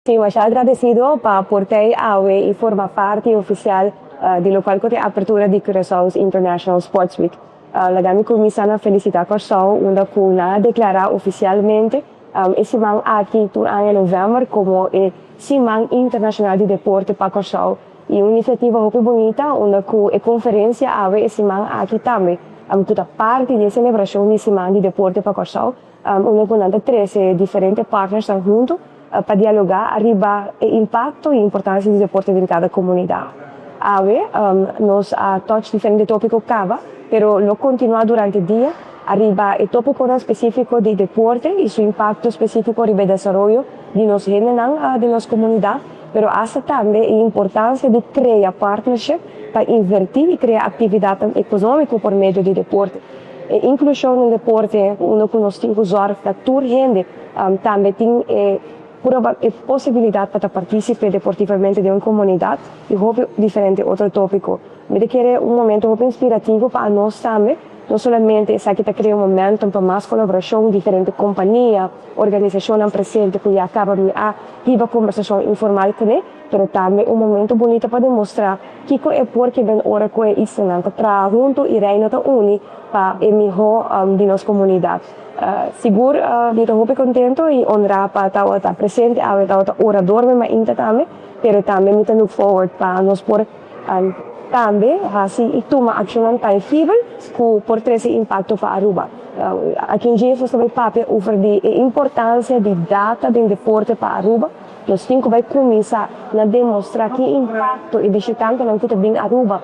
Sí, masha agradesido pa por t'ei awe i forma parti ofisial di lokual ku ta e apertura di Curaçao's International Sports Week. Laga mi kuminsá na felisitá Kòrsou unda ku nan a deklará ofisialmente e siman aki tur aña novèmber komo e Siman Internashonal di Deporte pa Kòrsou. I un inisiativa hopi bunita unda ku e konferensia awe e siman aki tambe ku ta parti di e selebrashon di Siman di Deporte pa Kòrsou. Unda ku nan ta trese diferente partnersnan huntu pa dialogá ariba e impakto i importansia di deporte den kada komunidat. Awe nos a touch diferente tópiko kaba, pero lo kontinuá durante dia ariba e tópikonan spesífiko di deporte i su impakto spesífiko riba e desaroyo di nos hendenan den nos komunidat, pero asta tambe e importansia di krea partnership pa invertí i krea aktividatnan ekonómiko por medio di deporte. E inklushon den deporte, unda ku nos tin ku zòrg pa tur hende tambe tin e e posibilidat pa ta partísipe deportivamente den un komunidat i hopi diferente otro tópiko. Mi ta kere un momento hopi inspirativo pa anos tambe, no solamente esaki ta krea un momentum pa mas kolaborashon, diferente kompania, organisashonnan presente ku ya kaba mi a hiba kombersashon informal kuné, pero tambe un momento bunita pa demostrá kiko e por ke ben ora ku e islanan ta traha huntu i Reino ta uni pa e mihó di nos komunidat. Sigur mi ta hopi kontento i honrá pa tabata presente awe, tabata orador mi mainta tambe, pero tambe mi ta look forward pa nos por tambe hasi i tuma akshonnan tangibel ku por trese impakto pa Aruba. Aki un dje nos ta bai papia over di e importansia di data den deporte pa Aruba. Nos tin ku bai kuminsá na demostrá ki impakto e bishitantenan ku ta bin Aruba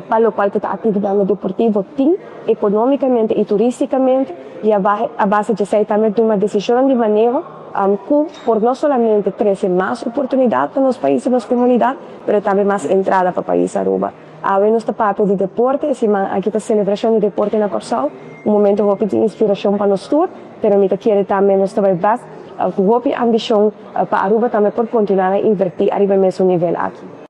pa lokual ku ta aktividatnan deportivo tin ekonómikamente i turístikamente i a base djesei tambe tuma desishonnan di maneho ku por no solamente trese mas oportunidat pa nos pais i nos komunidat pero tambe mas entrada pa pais Aruba. Awe nos ta papia di deporte, e siman aki ta selebrashon di deporte na Kòrsou, un momento hopi di inspirashon pa nos tur, pero mi ta kere tambe nos ta bai bèk ku hopi ambishon pa Aruba tambe por kontinuá na invertí ariba e mesun nivel aki.